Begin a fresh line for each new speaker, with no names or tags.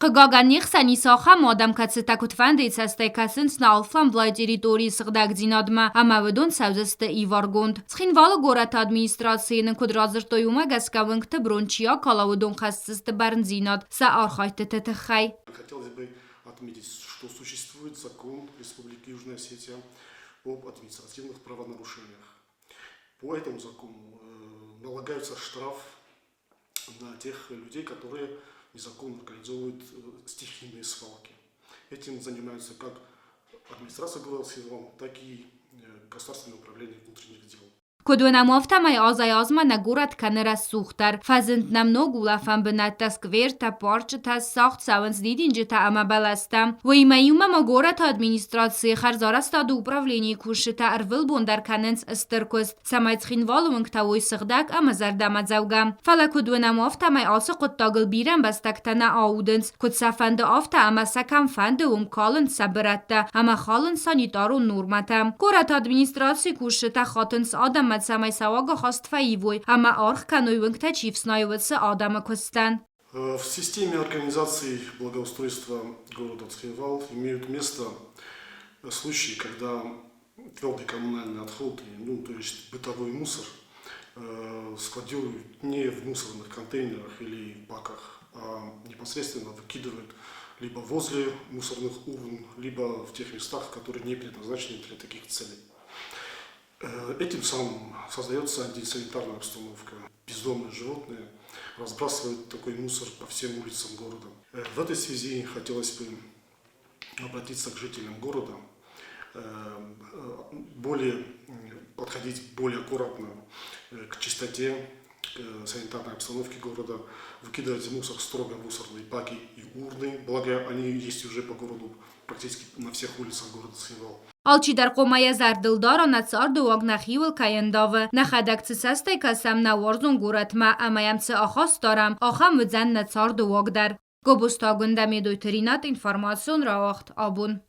Хъыгагӕн, не хсӕн ис ахӕм адӕм, кӕцытӕ куыдфӕндыйы цӕстӕй кӕсынц нӕ алфӕмблай территорийы сыгъдӕгдзинадмӕ ӕмӕ уыдон цӕудзысты иваргонд. Цхинвалы горӕты администрацийы нын куыд радзырдтой, уымӕ гӕсгӕ уынгты брон чи акала, уыдон хӕсдзысты бӕрндзинад сӕ архайдтыты тыххӕй.
Хотелось бы отметить, что существует закон Республики Южная Осетия об административных правонарушениях. По этому закону налагаются штраф на тех людей, которые незаконно организовывают стихийные свалки. Этим занимаются как администрация города Цхинвал, так и Государственное управление внутренних дел.
Куыд уынӕм, афтӕмӕй азӕй-азмӕ нӕ горӕт кӕны рӕсугъддӕр. Фӕзынд нӕм ног улӕфӕн бынӕттӕ, сквертӕ, парчытӕ, сагъд цӕуынц дидинджытӕ ӕмӕ бӕлӕстӕ. Уыимӕ иумӕ ма горӕты администрацийы хӕрзарӕзтады управленийы кусджытӕ ӕрвылбон дӕр кӕнынц стыр куыст, цӕмӕй Цхинвалы уынгтӕ уой сыгъдӕг ӕмӕ зӕрдӕмӕдзӕугӕ. Фӕлӕ куыд уынӕм, афтӕмӕй ацы хъуыддагыл бирӕ ӕмбӕстӕгтӕ нӕ аудынц, куыд сӕ фӕнды, афтӕ ӕмӕ сӕ кӕм фӕнды, уым калынц сӕ бырӕттӕ ӕмӕ халынц санитарон нормӕтӕ. Горӕты администрацийы кусджытӕ хатынц адӕммӕ, цӕмӕй сӕ уагахаст фӕивой ӕмӕ аргъ кӕной уынгтӕ чи фснайы, уыцы адӕмы куыстӕн.
В системе организации благоустройства города Цхинвал имеют место случаи, когда твердый коммунальный отход, ну, то есть бытовой мусор, складируют не в мусорных контейнерах или баках, а непосредственно выкидывают либо возле мусорных урн, либо в тех местах, которые не предназначены для таких целей. Этим самым создается антисанитарная обстановка. Бездомные животные разбрасывают такой мусор по всем улицам города. В этой связи хотелось бы обратиться к жителям города, более подходить более аккуратно к чистоте, к санитарной обстановке города, выкидывать мусор строго в мусорные баки и урны, благо они есть уже по городу практически на всех улицах города Цхинвал.
Алчидӕр хъуамӕ йӕ зӕрдыл дара, нӕ царды уаг нӕхиуыл кӕй ӕндавы, нӕхӕдӕг цы цӕстӕй кӕсӕм нӕ уарзон горӕтмӕ ӕмӕ йӕм цы ахаст дарӕм, ахӕм уыдзӕн нӕ царды уаг дӕр. Гобозты Агуындӕ, Медойты Ринат, информацион рауагъд абон.